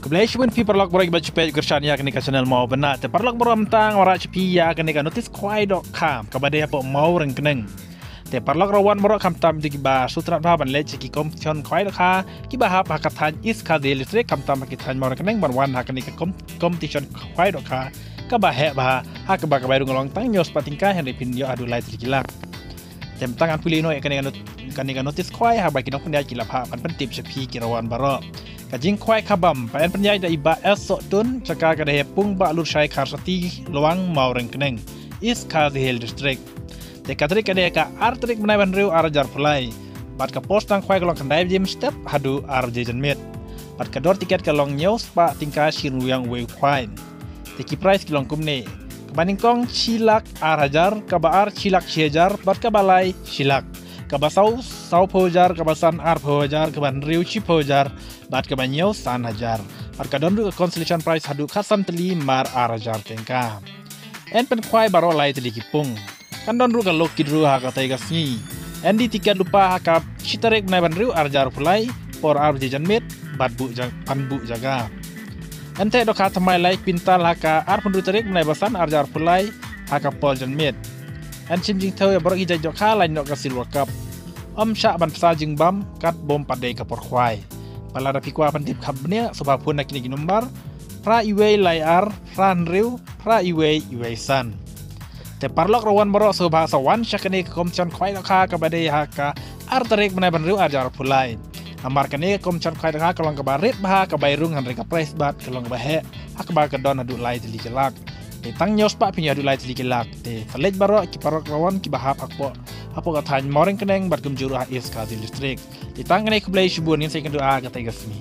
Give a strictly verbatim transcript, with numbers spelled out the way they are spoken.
Khublei shibun phi paralok baroh kiba ju peit kyrshan ïa kane ka channel Mawbynna. Te paralok baroh mynta nga wanrah sha phi ïa kane ka notice khwai dohkha kaba dei hapoh Mawryngkneng. Te paralok rawan baroh khamtam ïa kiba sngewtynnat bha ban leit sha ki competition khwai dohkha kiba hap ha ka thaiñ East Khasi Hills District, khamtam ha ki thaiñ Mawryngkneng ban wan ha kane ka com-, competition khwai dohkha kaba heh bha, ha kaba ka bai rung ka long tang hynñiew spah tyngka hynrei phin ïoh haduh lai tylli ki lak. Te mynta ngan pule noh ïa kane ka not-, kane ka notice khwai haba ki nongpynïaid ki la phah ban pyntip sha phi ki rawan baroh. Ka jingkhwai khabam ba yn pynïaid da i Bah S Sohtun, jaka ka dei ha Pung Bah Lutshai Kharsati, Lwang, Mawryngkneng, East Khasi Hills District. Te ka tarik ka dei ka ar tarik bnai ba hynriew ar hajar arphew lai. Bad ka por sdang khwai ka long khyndai baje mynstep haduh ar baje janmiet. Bad ka dor tiket ka long hynñiew spah tyngka shi ryngwiang uwei u khwai. Te ki prize ki long kumne: kaba nyngkong shi lak ar hajar, kaba ar shi lak shi hajar, bad kaba lai shi lak, kaba saw sawphew hajar, kaba san arphew hajar, kaba hynriew shiphew hajar, bad kaba hynñiew san hajar. Bad ka don ruh ka consolation prize haduh khatsan tylli mar ar hajar tyngka. Yn pynkhwai baroh lai tylli ki pung. Kan don ruh ka lucky draw ha katei ka sngi. Yn die tiket lypa ha ka shi tarik bnai ba hynriew ar hajar arphew lai, por ar baje janmiet, bad buh ja-, ban buh jaka. Yn theh dohkha thymmai lai quintal ha ka arphew hynriew tarik bnai ba san ar hajar arphew lai ha ka por janmiet. Yn shim jingthew ïa baroh ki jait dohkha lait noh ka Silver Cup. Ym shah ban pynshai jingbam katba ym pat dei ka por khwai. Bad lada phi kwah ban tip kham bniah, sngewbha phone na kine ki nombar: phra uwei lai ar, phra hynriew, phra uwei uwei san. Te paralok rawan baroh sngewbha sa wan sha kane ka competition khwai dohkha kaba dei ha ka ar tarik bnai ba hynriew ar hajar arphew lai. Namar kane ka competition khwai dohkha ka long kaba rit bha, ka bai rung hynrei ka prize bad ka long kaba heh, ha kaba ka don haduh lai tylli ki lak. Te tang hynñiew spah phin ïoh haduh lai tylli ki lak. Te sa leit baroh ki paralok rawan kiba hap hapoh, hapoh ka thaiñ Mawryngkneng bad kumjuh ruh ha East Khasi Hills District. Te tang kane, khublei shibun, ngin sa ïakynduh ha katei ka sngi.